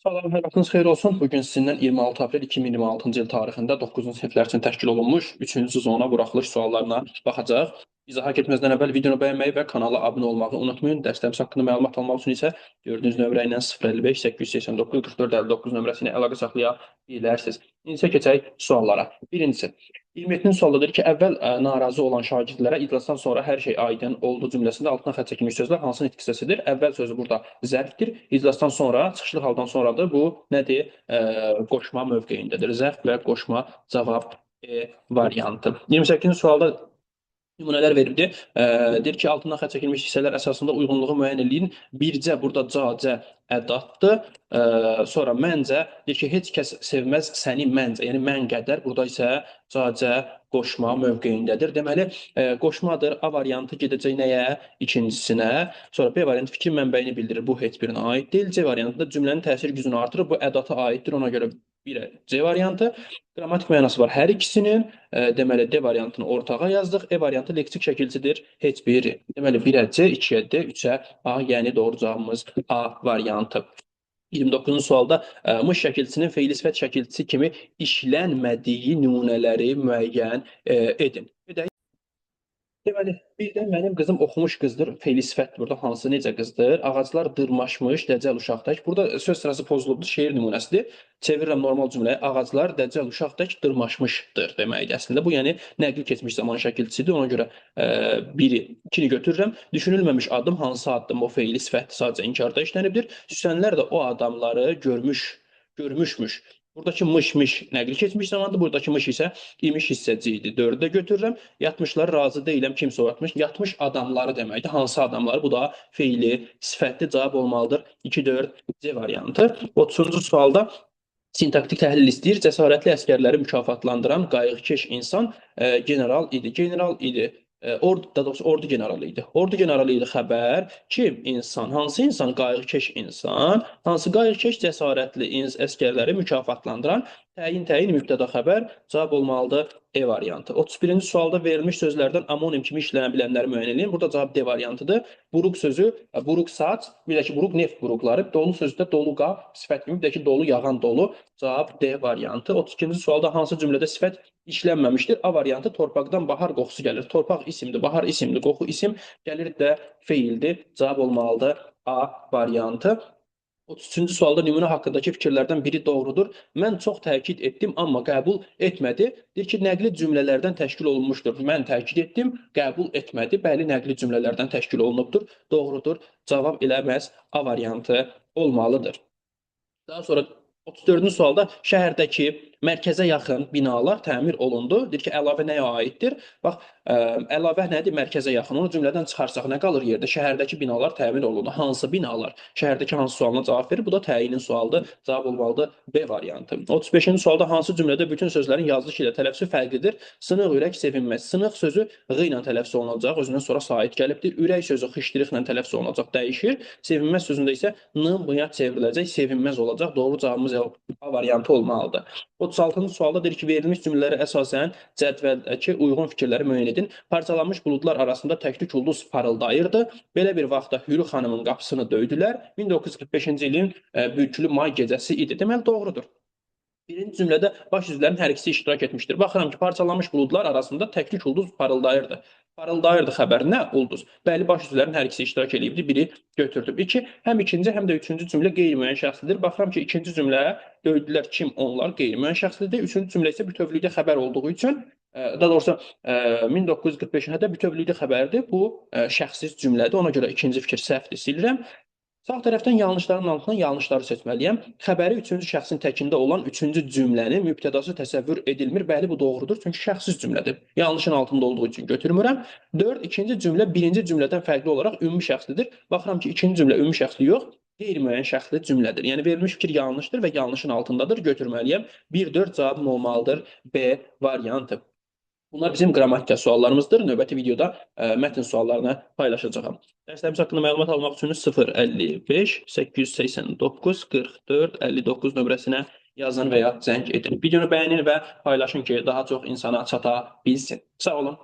Salam, hər vaxtınız xeyir olsun. Bugün sizinlə 26 aprel 2026-cı il tarixində 9-cu siniflər üçün təşkil olunmuş 3-cü zona buraxılış suallarına baxacağıq. İzaha getməzdən əvvəl videonu bəyənməyi və kanala abunə olmağı unutmayın. Dərslərimiz haqqında məlumat almaq üçün isə gördüyünüz nömrə ilə 055 889 44 59 nömrəsi ilə əlaqə saxlaya bilərsiniz. İndi isə keçək suallara. Birincisi, 27-ci sualdadır ki, əvvəl narazı olan şagirdlərə iclasdan sonra hər şey aydın oldu cümləsində altına xətt çəkilmiş sözlər hansı nitq hissəsidir? Əvvəl sözü burada zərfdir. İclasdan sonra, çıxışlı haldan sonradır. Bu nədir? Qoşma mövqeyindədir. Zərf və qoşma cavab E variantı. 28-ci sualda nümunələr veribdir. Deyir ki, altından xətt çəkilmiş hissələr əsasında uyğunluğu müəyyən eləyin. Bircə burada ca, cə ədatdır. Sonra məncə deyir ki, heç kəs sevməz səni məncə. Yəni mən qədər. Burada isə ca, cə qoşma mövqeyindədir. Deməli, qoşmadır. A variantı gedəcək nəyə? İkincisinə. Sonra B variantı fikir mənbəyini bildirir. Bu heç birinə aid deyil. C variantında cümlənin təsir gücünü artırır. Bu ədata aiddir. Ona görə 1-ə C variantı. Qrammatik mənası var hər ikisinin. Deməli, D variantını ortağa yazdıq. E variantı leksik şəkilçidir. Heç biri. Deməli, 1-ə C, 2-yə D, 3-ə A, yəni doğru cavabımız A variantı. 29-cu sualda mış şəkilçisinin feili sifət şəkilçisi kimi işlənmədiyi nümunələri müəyyən edin. Deməli, birdən mənim qızım oxumuş qızdır. Feili sifət burada hansı necə qızdır? Ağaclar dırmaşmış dəcəl uşaq tək. Burada söz sırası pozulubdur, şeir nümunəsidir. Çevirirəm normal cümləyə. Ağaclar dəcəl uşaq tək dırmaşmışdır deməkdir əslində. Bu yəni nəqli keçmiş zaman şəkilçisidir. Ona görə biri, ikini götürürəm. Düşünülməmiş addım hansı addım? O feili sifət sadəcə inkarda işlənibdir. Süsənlər də o adamları görmüşmüş. Buradakı mış-mış nəqli keçmiş zamandır. Buradakı mış isə imiş hissəci idi. 4-ü də götürürəm. Yatmışlar razı deyiləm. Kimsə yatmış. Yatmış adamları deməkdir. Hansı adamları? Bu da feili sifətli cavab olmalıdır. 2, 4 C variantı. 30-cu sualda sintaktik təhlil istəyir. Cəsarətli əsgərləri mükafatlandıran qayğıkeş insan general idi. General idi. Ordu, daha doğrusu ordu generalı idi. Ordu generalı idi xəbər. Kim? İnsan. Hansı insan? Qayğıkeş insan. Hansı qayğıkeş? Cəsarətli əsgərləri mükafatlandıran təyin mübtəda xəbər cavab olmalıdır E variantı. 31-ci sualda verilmiş sözlərdən amonim kimi işlənə bilənləri müəyyən edin. Burada cavab D variantıdır. Buruq sözü, buruq saat, bir də ki, buruq neft buruqları. Dolu sözü də dolu qab, sifət kimi, bir də ki, dolu yağan dolu. Cavab D variantı. 32-ci sualda hansı cümlədə sifət işlənməmişdir? A variantı torpaqdan bahar qoxusu gəlir. Torpaq isimdir, bahar isimdir, qoxu isim, gəlir də feildir. Cavab olmalıdır A variantı. 33-cü sualda nümunə haqqındakı fikirlərdən biri doğrudur. Mən çox təkid etdim, amma qəbul etmədi. Deyir ki, nəqli cümlələrdən təşkil olunmuşdur. Mən təkid etdim, qəbul etmədi. Bəli, nəqli cümlələrdən təşkil olunubdur. Doğrudur. Cavab elə məhz A variantı olmalıdır. Daha sonra 34-cü sualda şəhərdəki mərkəzə yaxın binalar təmir olundu. Deyir ki, əlavə nəyə aiddir? Bax, əlavə nədir? Mərkəzə yaxın. Onu cümlədən çıxarsaq nə qalır yerdə? Şəhərdəki binalar təmir olundu. Hansı binalar? Şəhərdəki hansı sualına cavab verir? Bu da təyinin sualıdır. Cavab olmalıdır B variantı. 35-ci sualda hansı cümlədə bütün sözlərin yazılış ilə tələffüzü fərqlidir? Sınıq ürək sevinməz. Sınıq sözü ğ ilə tələffüz olunacaq. Özündən sonra sait gəlibdir. Ürək sözü xışdırıqla tələffüz olunacaq, dəyişir. Sevinməz sözündə isə n b-ya çevriləcək, sevinməz olacaq. Doğru cavabımız A variantı olmalıdır. 36-cı sualda deyir ki, verilmiş cümlələrə əsasən cədvəldəki uyğun fikirləri müəyyən edin. Parçalanmış buludlar arasında tək-tük ulduz parıldayırdı. Belə bir vaxtda Hürü xanımın qapısını döydülər. 1945-ci ilin bürkülü may gecəsi idi. Deməli, doğrudur. Birinci cümlədə baş üzvlərin hər ikisi iştirak etmişdir. Baxıram ki, parçalanmış buludlar arasında tək-tük ulduz parıldayırdı. Parıldayırdı xəbər nə? Ulduz. Bəli, baş üzvlərin hər ikisi iştirak eləyibdi. Biri götürdüm. İki, həm ikinci, həm də üçüncü cümlə qeyri-müəyyən şəxslidir. Baxıram ki, ikinci cümlə döydülər kim onlar qeyri-müəyyən şəxslidir. Üçüncü cümlə isə bütövlükdə xəbər olduğu üçün, daha doğrusu 1945-ci də bütövlükdə xəbərdir. Bu şəxssiz cümlədir. Ona görə ikinci fikir səhvdir, silirəm. Sağ tərəfdən yanlışların altından yanlışları seçməliyəm. Xəbəri üçüncü şəxsin təkində olan üçüncü cümlənin mübtədası təsəvvür edilmir. Bəli, bu doğrudur. Çünki şəxssiz cümlədir. Yanlışın altında olduğu üçün götürmürəm. 4. İkinci cümlə birinci cümlədən fərqli olaraq ümumi şəxslidir. Baxıram ki, ikinci cümlə ümumi şəxsli yox, qeyri-müəyyən şəxsli cümlədir. Yəni verilmiş fikir yanlışdır və yanlışın altındadır. Götürməliyəm. 1, 4 cavabım olmalıdır. B variantı. Bunlar bizim qrammatika suallarımızdır. Növbəti videoda mətn suallarını paylaşacağam. Dərslərimiz haqqında məlumat almaq üçün 055 889 44 59 nömrəsinə yazın və ya zəng edin. Videonu bəyənin və paylaşın ki, daha çox insana çata bilsin. Sağ olun.